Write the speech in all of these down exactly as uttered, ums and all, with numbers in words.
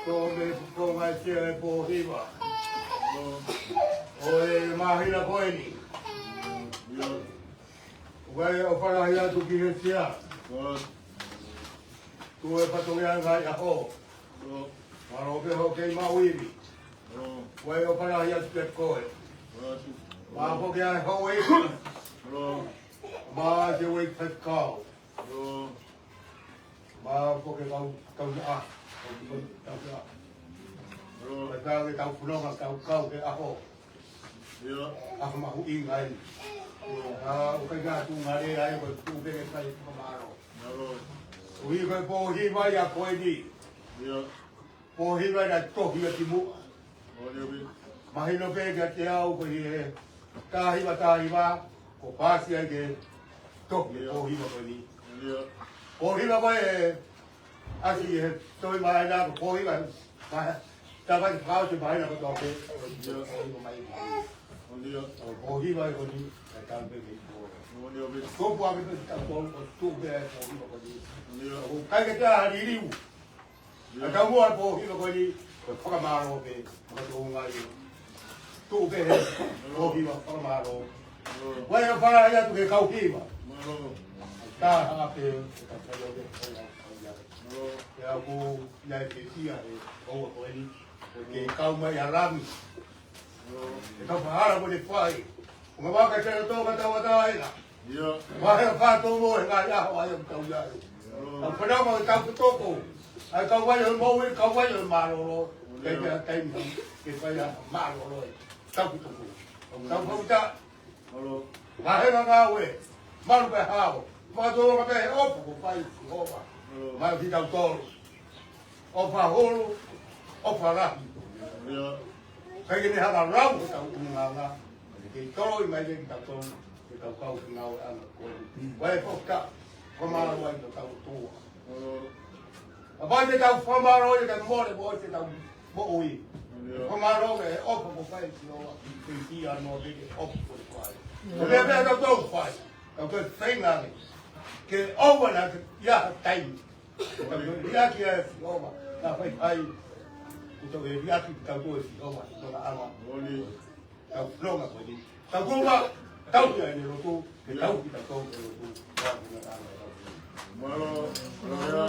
Tō me kukonga e sia e pōhiva. ʻO e māhina ko eni. ʻOku ʻi ai ʻo falahi atu ki he sia. Tuʻu e fatongia ngaahi ʻaho. Mālō pē hoʻo kei maʻu ivi. ʻOku ʻi ai ʻo falahi atu ki he koe. Mālō pē ki he houʻeiki. Mālō pē ki he ueiki faifekau. Mālō pē ki he kau, kau naʻa, kau, kau naʻa. Mālō pē ki he kau fononga, kau kau he ʻaho. ʻAho mahuʻinga eni. ʻA, ʻoku ʻikai ngā tuʻunga lea ai, ko e tuʻu pē ke fai fakamālō. ʻOku ʻi ai ko e pōhiva ia ko eni. Pōhiva naʻe tohi ʻaki muʻa. Mahino pē kiate au ko e taha hiva, taha hiva, kuo pasi ai ke tohi e pōhiva ko eni. Pōhiva ko e ʻasi he tohi māhina ko e pōhiva, ma-, tapa ki fao te māhina ko toke. Pōhiva mai. Pōhiva ko eni, ka tau pē mei ko. Ko pua ke pē tau ko, ko tuʻu pē pōhiva ko eni. ʻOku ʻikai ke te ʻaha liliu. ʻA tau mua pōhiva ko eni, ko e fakamālō pē, makatuʻunga ia. Tuʻu pē he pōhiva fakamālō. Ko e fala ia tu ke kau hiva. Ka ha pē, ke kau hiva pē, ko ia, ko ia. Ke au ku ia ke sia he ʻaho ko eni, ko e kau mai ʻa Lami. ʻE tau fahala ko ne fai. ʻO ngā vaka tera tō ka tau ata ina. Vahe ka tō mo e ngaahi ʻaho ai ʻoku tau ia. Tau fanau ma tau kutoko. ʻAi kau vai ʻo mau e kau vai ʻo mālōlō. Kei pea taimi ke fai a mālōlō e. Tau kutoko. Tau fauta. Vahe ka ngāue. Malu pē hao. Makatō ka pē he ʻofa ko fai Sihova. Malu ki tau tolo. ʻOfa holo, ʻofa lahi. ʻIkai ke ne hanga lau ko tau ʻulungaanga. Ke toloi mai ke tau tolu, ke tau kau ki ngāueʻanga ko eni. Ko e fakaʻamu, ko mālō ai ko tau tua. ʻA pau te tau fakamālō ia ke mole mo te tau moʻui. Fakamālō e ʻofa ko fai Sihova, ke tia noa ke ke ʻofa ko fai. Ko mea mea tau tau fai, tau ke feinga ke ʻoua naʻa ia ha taimi. Tau liʻaki ʻa Sihova, ka fai fai. Kuo tau liʻaki tau ko e Sihova, tona ama. Tau nonga ko ni. Tau ko ma, tau ia ne lotu, ke tau ki tau ko ne lotu. Mālō, mālō ia.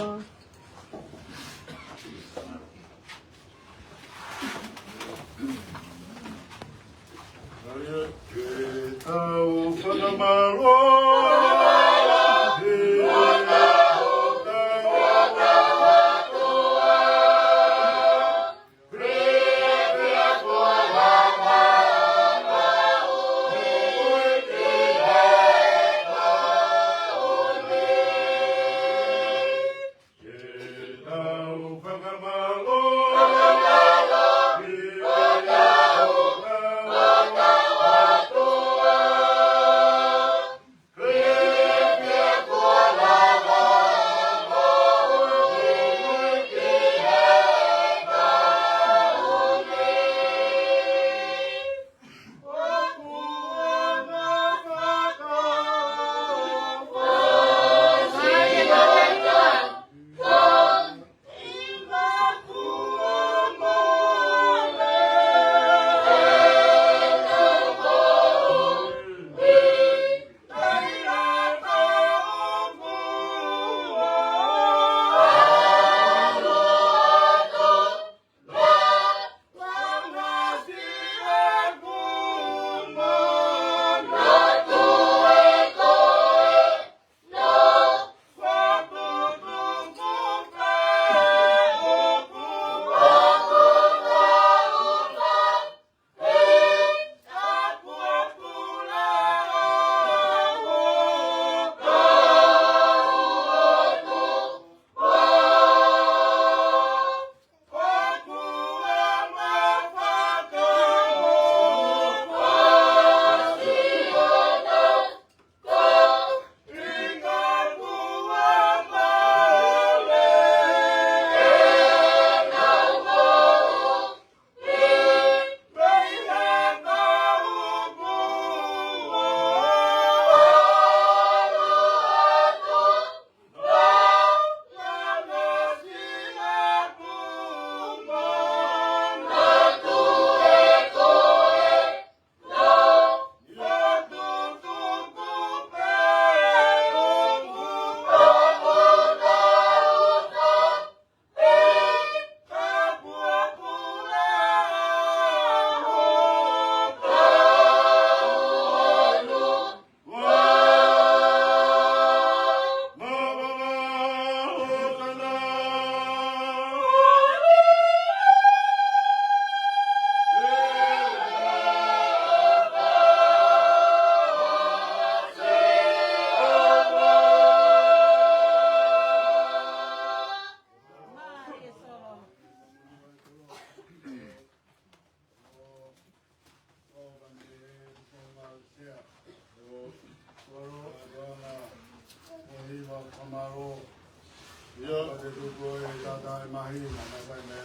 Māhina, māhina,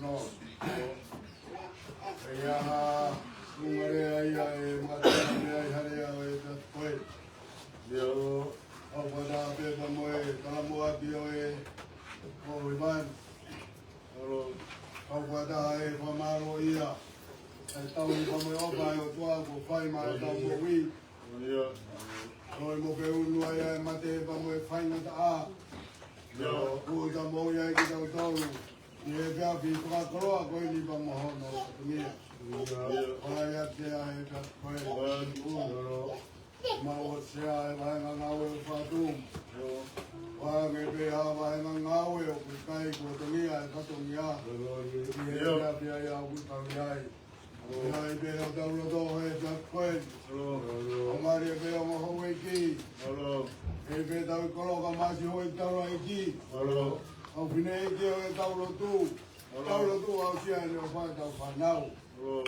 māhina. ʻE ʻi ai ha tuʻunga lea ia ʻe mate ai ha lea ʻo e tapu ko ē. ʻIo, ʻoku ʻatā pē pea mo e talamonū ʻo e, ʻo e mani. ʻIo, ʻoku ʻatā e fakamālō ia. ʻE tau ni pea mo e ʻofa ʻa e ʻOtua kuo fai maʻa ʻetau moʻui. ʻIo. ʻOi mo ke unu ai ʻa e mate pea mo e faingataʻa. ʻIo. Kuo ta moʻui ai kitautolu ʻi he efiafi fakakoloa ko eni pea mo hono fatongia. ʻIo. Ora ia te a e ka koe. ʻIo. Mau o sea e vahenga ngāue ʻo fatu. ʻIo. Ua nge pē ha vahenga ngāue ʻoku ʻikai ko e fatongia e fatongia. ʻIo. ʻI he efiafi ia ʻoku tau ʻi ai. ʻIo, ʻi ai pē hotau loto he tapu ko ē. ʻIo. ʻO mālie pē ongo houʻeiki. ʻIo. ʻI ai pē tau kolo ka masi houʻeiki tau laʻeiki. ʻIo. ʻO fineʻeiki ʻo e tau lotu. ʻIo. Tau lotu ʻo aʻusia ʻene ʻofa ʻetau fānau. ʻIo.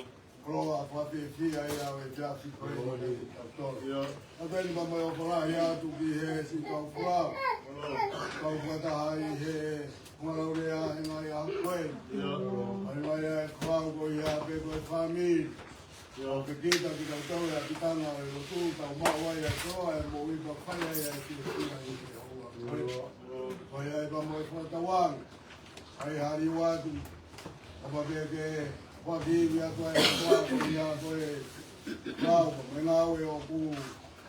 Koloa fakafiefia ia ʻo e efiafi ko eni ʻIo. Kitautolu. ʻIo. ʻA peni pea mo e ʻofa lahi atu ki he siʻi kau folau. ʻIo. Kau fakataha ʻi he Mālō lea he ngaahi ʻaho ko ē. ʻIo. ʻA e ngaahi ʻaho ko ia pē ko e fāmili. ʻIo. ʻOku kita kitautolu ʻa e ʻapitanga ʻo e lotu, tau maʻu ai ʻa e koloa ʻo e moʻui pea fai ai ʻa e fiefia ʻi he ʻaho ko ē. ʻIo. Ko ia ʻe pea mo e fakatauange. ʻA e hali ua atu. ʻOfa pē ke, ʻofa ke ivi atu ʻa e ʻOtua ko ia ko e lau, mo e ngāue ʻoku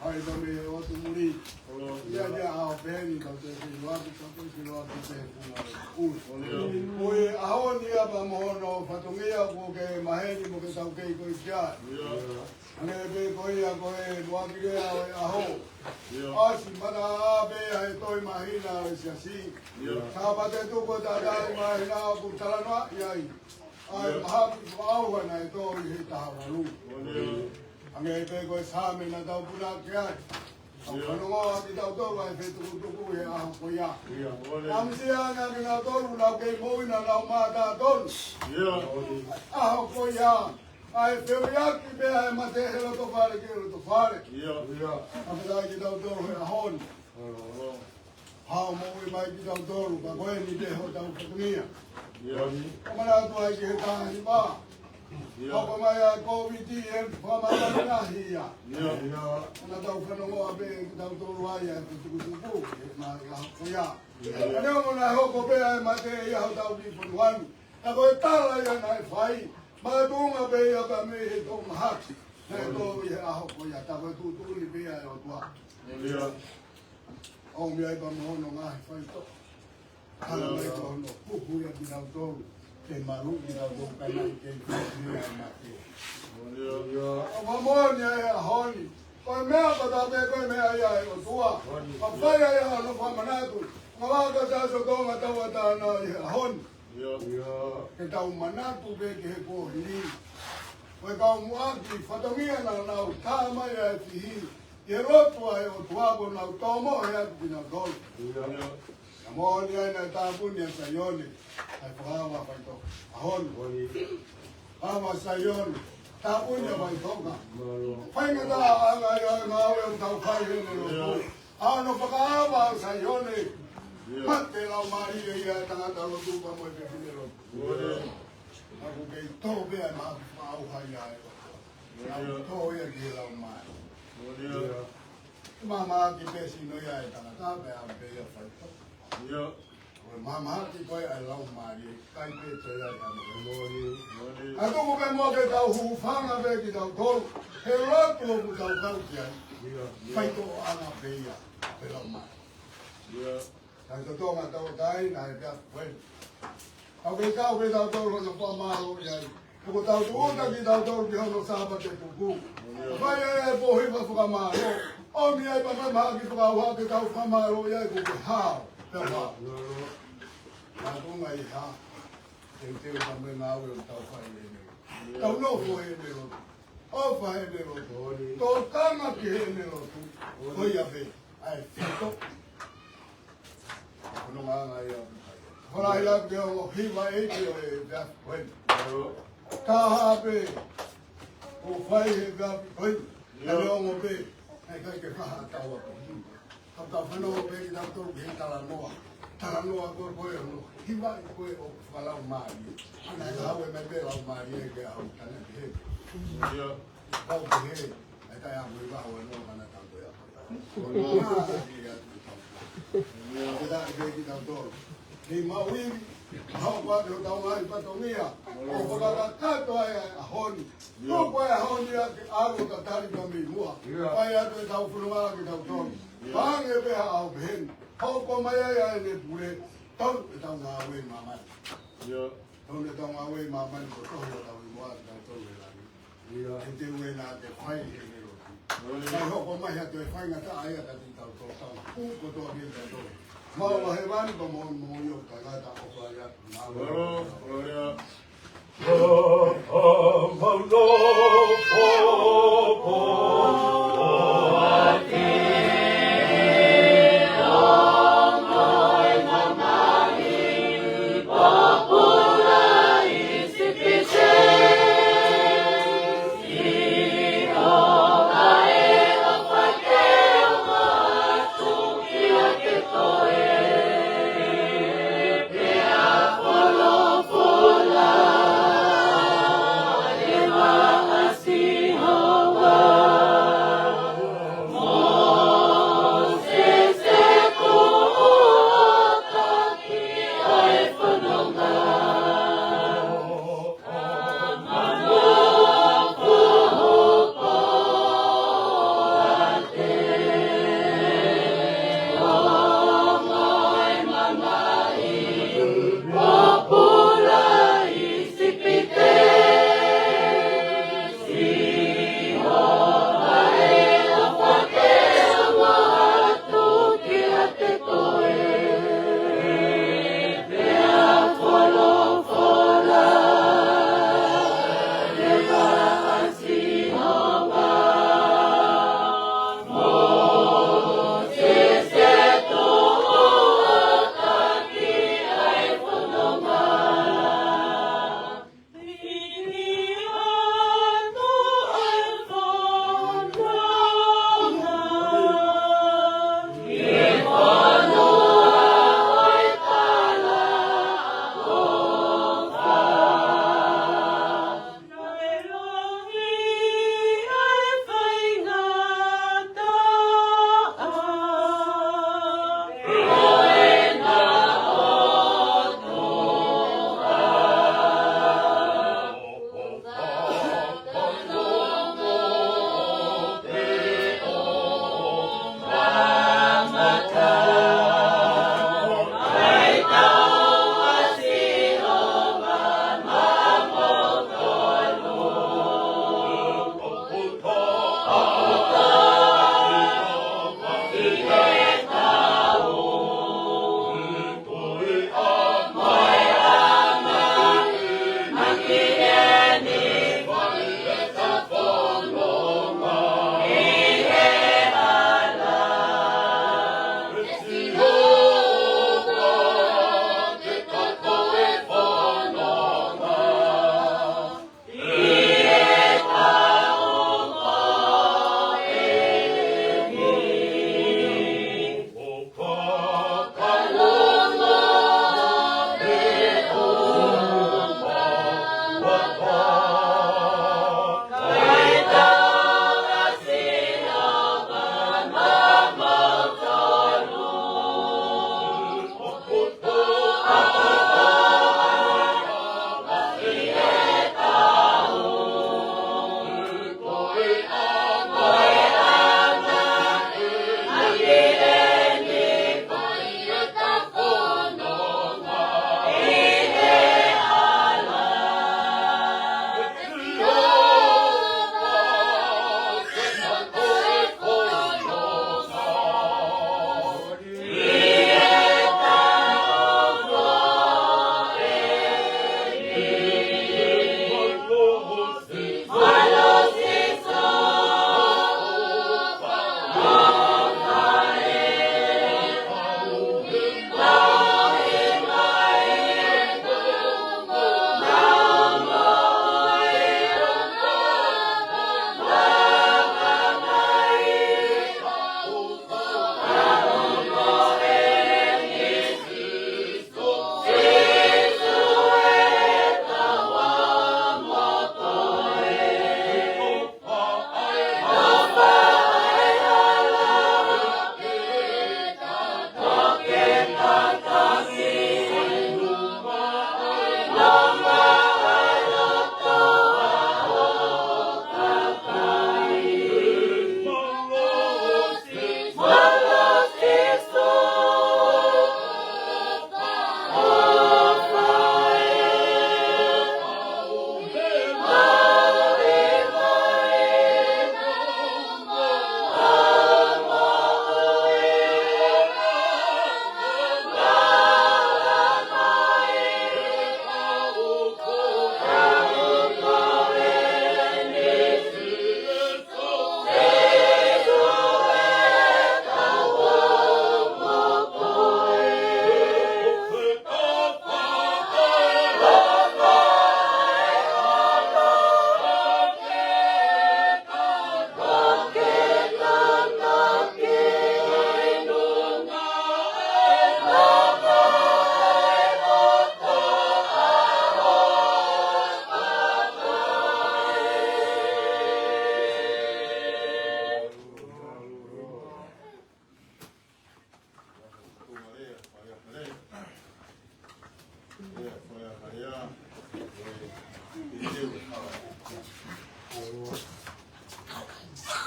ʻAi ka me o tu muri. ʻIo. Ia, ia, ʻa o peheni, ka te te loa ki, ka te te loa ki te kuna ui. ʻIo. Ko e ʻaho ni ʻa pea mo hono fatongia kuo ke maheni mo ke tau kei ko i kia. ʻIo. Ane pē ko ia ko e muaki lea ʻo e ʻaho. ʻIo. ʻAsi mata pē ʻa e toe māhina ʻo e siasi. ʻIo. Sāpate tuku tātai māhina ʻoku talanoa ʻi ai. ʻA e ʻIo. Mahaki fakaʻauha naʻe tō ʻi he taha valu. ʻIo. Hangē pē ko e Saame naʻa tau punake ai. Tau ʻIo. Fanongoa kitautolu ʻa e fetukutuku he ʻaho ko ia. ʻIo. ʻAmusia ange kinautolu naʻa nau kei moʻui naʻa nau mātā tonu. ʻIo. ʻAho ko ia. ʻA e feoiaki pē ʻa e mate he loto fale ki he loto fale. ʻIo. ʻIo. ʻA pē kitautolu he ʻaho ni. ʻIo. Hao moʻui mai kitautolu, ka ko eni pē hotau fatongia. ʻIo. Ka mana atu ai ki he taha hiva. ʻIo. Hoko mai ʻa e Kōviti ʻe fakamāmani ia. ʻIo. ʻIo. Naʻa tau fanongoa pē kitautolu ai ʻa e tukutuku, ʻe mai ʻa ko ia. ʻIo. Ka neongo naʻe hoko pē ʻa e mate ia hotau kiʻi fonua ni. Ka ko e tala ia naʻe fai. Makatuʻunga pē ia ka mei he tō mahaki. Naʻe tō ʻi he ʻaho ko ia, ka ko e tuʻutuʻuni pē ia ʻe ʻOtua. ʻIo. ʻOmi ai pea mo hono ngaahi faitoʻo. Hala mai ko hono pupu ia kinautolu. Ke malu kinautolu ka naʻe kei pupu ia ʻa e mate. ʻIo. ʻOku moʻoni ʻa e ʻaho ni. Ko e meʻa ko e tape ko e meʻa ia ʻe ʻOtua. Ka fai ai ʻa hono fakamanatu. Ngā vaka tā so Tonga tauʻatāina ʻi he ʻaho ni. ʻIo. Ke tau manatu pē ki he kuohili. Ko e kau muʻaki fatongia naʻa nau tā mai ʻa e fihi. ʻI he lotu ʻa e ʻOtua kuo nau tōmohe atu kinautolu. ʻIo. Ka moʻoni ai naʻe tāpuni ʻa Saione. ʻA e fakaava faitoʻo. ʻAho ni. ʻAva Saione. Tāpuni ʻa faitoʻo. Faingataʻa ʻa e ngaahi ngāue ʻoku tau fai heni lotu. ʻA hono fakaava ʻa Saione. ʻIo. Mate lau mālie ia ʻa e tangata lotu pea mo e fefine lotu. ʻIo. ʻOku kei tō pē ʻa e mahaki fakaʻauha ia ʻe ʻOtua. ʻIo. Tō ia ki he lau mālie. ʻIo. Mahaki pē sino ia ʻa e tangata pea ʻave pē ia faitoʻo. ʻIo. Ko e mahaki ko ē ʻa e lau mālie, kai pē te ia ia mo e moʻoni. Moʻoni. ʻA tuku pē mo ke tau hūfanga pē kitautolu. He lotu ʻoku tau kau ki ai. ʻIo. Faitoʻo ʻana pē ia, pē lau mālie. ʻIo. Naʻe totongi tauʻatāina he pea puen. Ka ke kau pē tautolu hono fakamālō ʻi ai. Kuo tau tūʻuta kitautolu ki hono Sāpate pupu. Fai ai ʻa e pōhiva fakamālō. ʻOmi ai pea mo e mahaki fakaʻauha ke tau fakamālō ʻi ai kuo ke hao. Pea ua. Mātuʻunga ʻi ha. Teuteu pea mo e ngāue ʻoku tau fai ʻeni. Tau nofo ʻeni lotu. ʻOfa ʻeni lotu. Tokanga ki heʻene lotu. Ko ia pē. ʻA e fito. Ko hono ngaahi ʻa e ʻapi. Hola ila ke o hiva ʻEiki ʻo e veafi ko eni. Ka hape. ʻO fai he veafi ko eni. Ka le ongo pē. ʻAi kai ke faha tau ako. Ka ka fanongo pē kitautolu ki he talanoa. Talanoa ko ē, ko e ono, hiva ko ē ʻoku fakalaumālie. ʻAna e lau e meʻa pē laumālie ke au tana ke he. ʻIo. Kau ke he, ʻe taʻe ʻamu hiva ʻo ʻano mana tau ko ia. Ko e mālie atu ki tau. ʻIo, ke taʻe ke kitautolu. Kei maʻu ivi, hau kua ke hotau ngaahi fatongia. ʻO fakakakato ai ʻa e ʻaho ni. ʻIo. Tuku ʻa e ʻaho ni ʻa ke ʻalu ʻo tatali ka mei muʻa. ʻIo. Fai atu ʻetau fononga kitautolu. ʻIo. Pānge pē ha ʻaho pehē ni. Hoko mai ai ʻa ʻene pule, tau ʻetau ngāue ʻi māmani. ʻIo. Tau ʻetau ngāue ʻi māmani ko e tohi ʻo tau ʻi muʻa kitautolu ʻi langi. ʻIo. He te u ena te fai he ne lotu. ʻIo. Kai hoko mai ha toe faingataʻa ia ka te tau tau tau. Ku ko toa ke tau tau. Mau ʻIo. Wa he vani pa mo mo io ka ngata o ka ia. Olo, olo ia.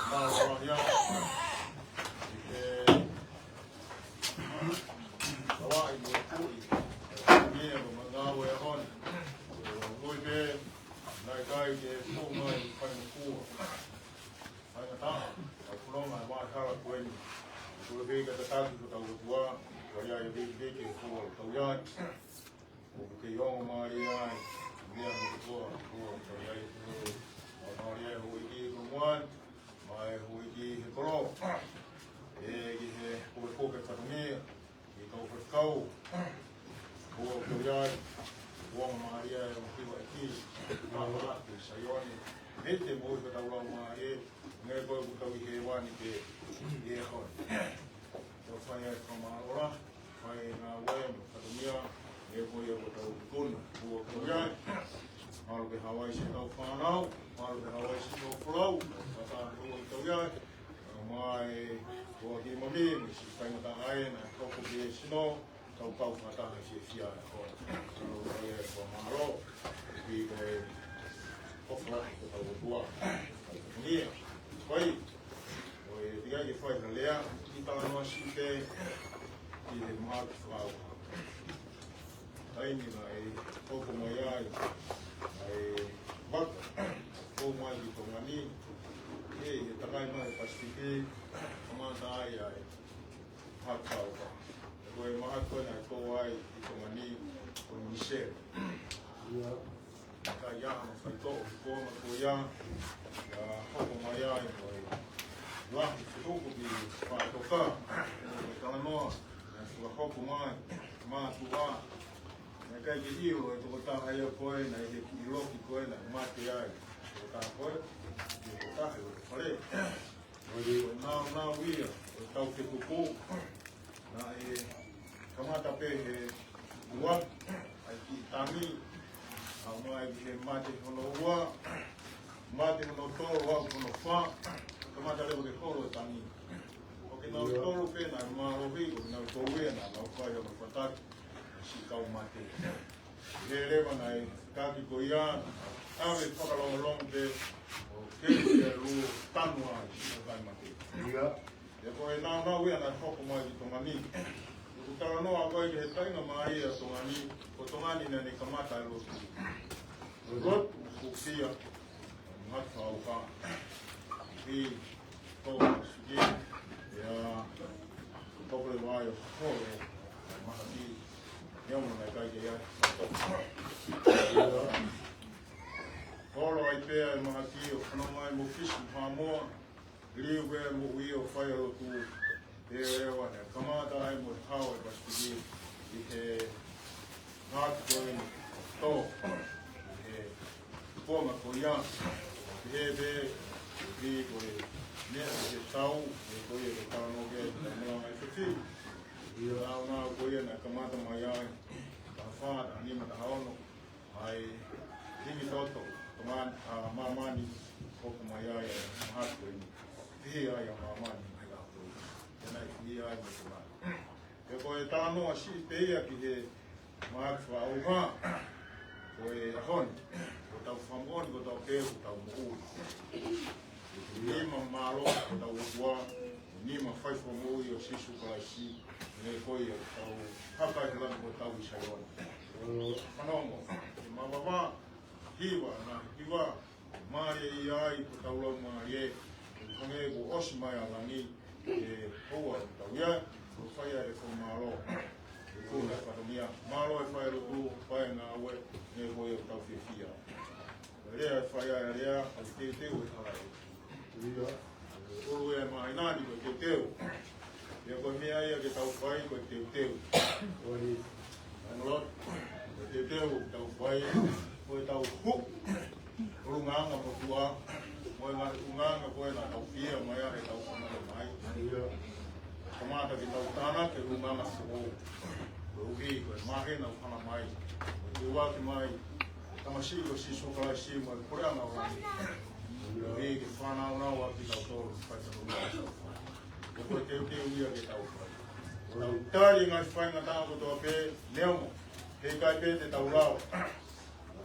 Mālō ia. ʻI he kavai mo e kui. Mia mo mangau e hon. Kui pē, naʻe ʻikai ke fou mai faingofua. Faingataʻa, ʻa e fononga ʻa e hala ko eni. Kui pē ka tataki ko tau ʻOtua, ko ia e viviki ko tau ia. ʻOku kei ongo mālie ai, mea mo koa, koa, ko ia e ʻOtua. Mālie ai houʻeiki ko Moani, mo e houʻeiki he kolo. ʻE ki he koe koe fatongia, ki kau fatakau. Koa ko ia, koa mālie ai, ʻo kiva ʻEiki, mālō atu Saione. Mete mo i ka tau lau mālie, nge koe ko tau ʻi hēvani pē, ʻi he hon. Tau fai ai fakamālō, fai ngāue mo fatongia, ʻe ko ia ko tau kona, ko ia ko ia. Mālō pē Hawaii siʻetau fānau, mālō pē Hawaii siʻetau folau, fata ko ia ko ia. Mai ko ki mami, mo si faingataʻa ʻena, ko ko ke sino, tau kau fakataha fiefia ʻe ko. Mālō ko ia ko mālō, ki ko e ko fala ko tau ʻOtua. Fatongia, fai, ʻo e tika ke fai ka lea, ki talanoa siʻi pē, ki he mahaki flau. Taimi naʻe hoko mai ai, ʻa e vaka, hoko mai ki Tonga ni, ʻi he takai mai Pasifiki, kamata ai ʻa e mahaki flau. Ko e mahaki ko ē naʻe tō ai ʻi Tonga ni, ko Misele. Ka ia hano faitoʻo, ko ma ko ia, ia hoko mai ai ko e lahi fetuku ki Faʻatoka, ko e talanoa, naʻe fakahoko mai, mātuʻa, naʻe ʻikai ke ʻilo e tokotaha ia ko ē, naʻe ʻi he kiʻi loki ko ē, naʻe mate ai, tokotaha ko ē, ki he tokotaha ʻi he fale. Ko e naunau ia, ko e tau fetuku. Naʻe kamata pē he ua, ʻa e kiʻi tangi, ʻalu mai ki he mate hono ua, mate hono tolu, aʻu hono fā, kamata leva ke holo e tangi. ʻO kinautolu pē naʻe mālohi, ʻo kinautolu ia naʻa nau fai hono fataki, siʻi kau mate. He leva naʻe taki ko ia, ʻave fakalongolongo pē, ʻo kei ia lu tanu ai, siʻi kau mate. Ia. He ko e naunau ia naʻe hoko mai ki Tonga ni. ʻOku talanoa ko ē ki he taʻinga mai ʻa Tonga ni, ko Tonga ni naʻa ne kamata e lotu. Lotu, ʻoku fia, ngata fauka. Ki Tonga, suki, ia, tokole vai ʻo holo, mahaki, ia mo naʻe ʻikai ke ia. Holo ai pē ʻa e mahaki ʻo fanongo ai mo Fisi mo Haʻamoa, Liu pē moʻui ʻo fai ʻa lotu. He leva naʻe kamata ai mo e hao e Pasifiki ʻi he ngaahi ko ē tō. ʻI he kuonga ko ia. ʻI he pē, ʻi ko e meʻa ʻi he tau, ʻi ko ia ko e talanoa ke tau malanga ʻi Fisi. ʻI he naunau ko ia naʻe kamata mai ai. Taha fā, taha nima, taha ono. ʻA e hingi toto, Tonga ni, ʻa māmani, hoko mai ai, ʻa e mahaki ko eni. Fihi ai ʻa māmani, mai la ko eni. Tena i fihi ai, mai Tonga ni. He ko e talanoa siʻi pē ia ki he mahaki fakaʻauha, ko e ʻaho ni, ko tau fakamoʻoni, ko tau pē, ko tau moʻui. Nima mālō, ko tau ʻOtua, nima faifakamoʻui ʻo Sīsū Kalaisi, ne ko ia tau haka he langi ko tau ʻi Saione. Fanongo, he mavava, hiva, na hiva, mālie ʻi ai, ko tau lau mālie, ko hangē ko ʻosi mai ʻa langi, ʻe houa tau ia, ko fai ʻa e fakamālō, ʻe ko e fatongia, mālō e fai lotu, fai ngāue, ne ko ia tau fiefia. Lea e fai ai lea, ʻa e teuteu e hala ē. Ia. ʻOlu e māhina ni ko e teuteu. Ia ko e meʻa ia ke tau fai ko e teuteu. Oi. Angalot, ko e teuteu tau fai, ko e tau hu. ʻUlungaanga motuʻa, mo e ngaahi ʻulungaanga ko ē naʻa tau fie mai ai he tau fana mai. Ia. Kamata ke tau tānaki e ʻulungaanga foʻou. Koeʻuhi ko e māhina ʻoku hanga mai. Ko e ʻuaki mai. Tamasiʻi ko Sīsū Kalaisi mo e puleʻanga ʻo langi. Koeʻuhi ke fānaunau ʻaki kitautolu, fai kitautolu. Ko e teuteu ia ke tau fai. Tau tali e ngaahi faingataʻa kotoa pē, neongo. He ʻikai pē te tau lava.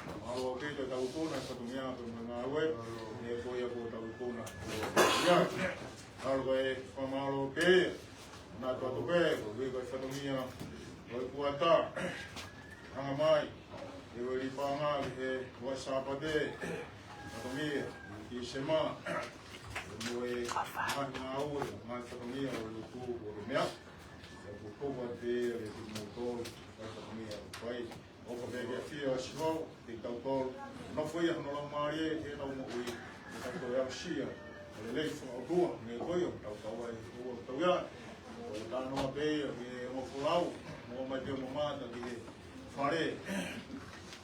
mālō pē ʻetau ikuna, fatongia pē mo e ngāue, ʻa ia ko ia ko ʻetau ikuna. ʻIo, ʻalu ko e fakamālō pē, naʻa tau atu pē, ko e fatongia, ko e kuata, hanga mai, ʻe ʻi ai e paʻanga ki he ua Sāpate, fatongia, Tīsema, mo e ngaahi ngāue, ngaahi fatongia ʻo e lotu ʻo e meʻa. ʻOku ou kole atu pē kiate kimoutolu, ngaahi fatongia ʻoku fai. ʻOku pehē ki he ʻafio ʻa Sihova kiate kitautolu, nofoʻia hono Laumālie ʻi heʻetau moʻui, ke tau toe aʻusia ʻa e lelei fakaʻotua, mo e ko ia ʻoku tau kau ai, ʻoku tau ʻi ai. Ko e talanoa pē ia ki he ongo folau, ʻomai pē ʻo mamata ki he fale.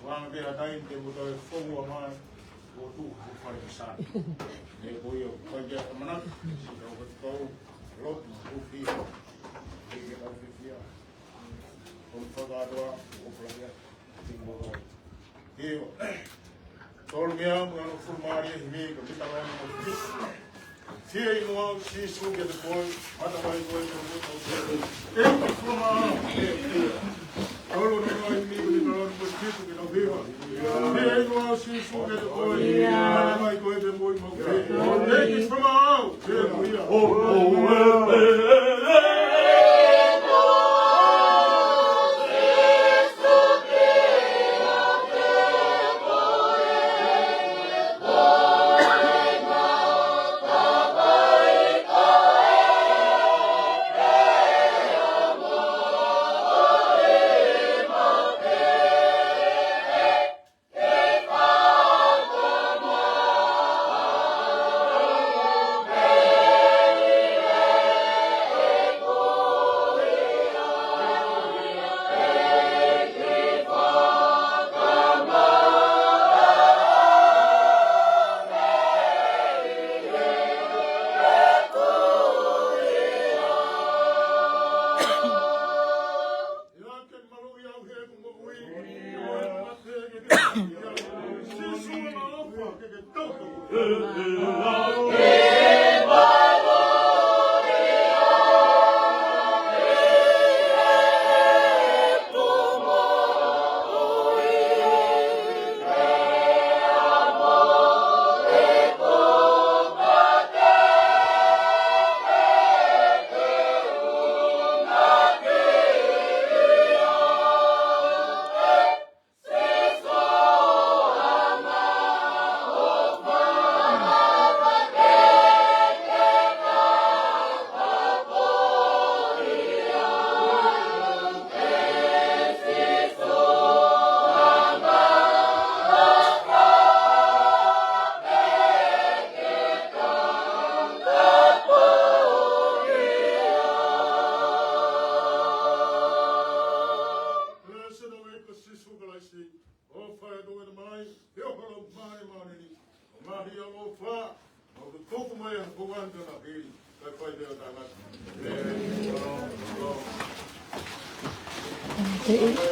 Ua me pē ha taimi te mou toe fou mai, ʻo tuʻu he fale Misani. Mo e ko ia ʻoku ʻikai ke ʻamanaki, siʻi kau katoa, lotu, ufi, ʻikai ke tau fiefia. Ko e fakakātoa, ʻoku ou kole atu pē kiate kimoutolu. ʻIo. Tolu mia mo e ono fulu mā ua himi, ko e mitaloa mo e fisi. Fieinua au Sīsū kiate koe, ʻatā mai koe ke mou tau. Thank you, fulu mā. Tolu noa himi, ko e mitaloa mo e fisi ke tau hiva. Fieinua au Sīsū kiate koe, ʻatā mai koe ke mou mau. Thank you, fulu mā. Viva!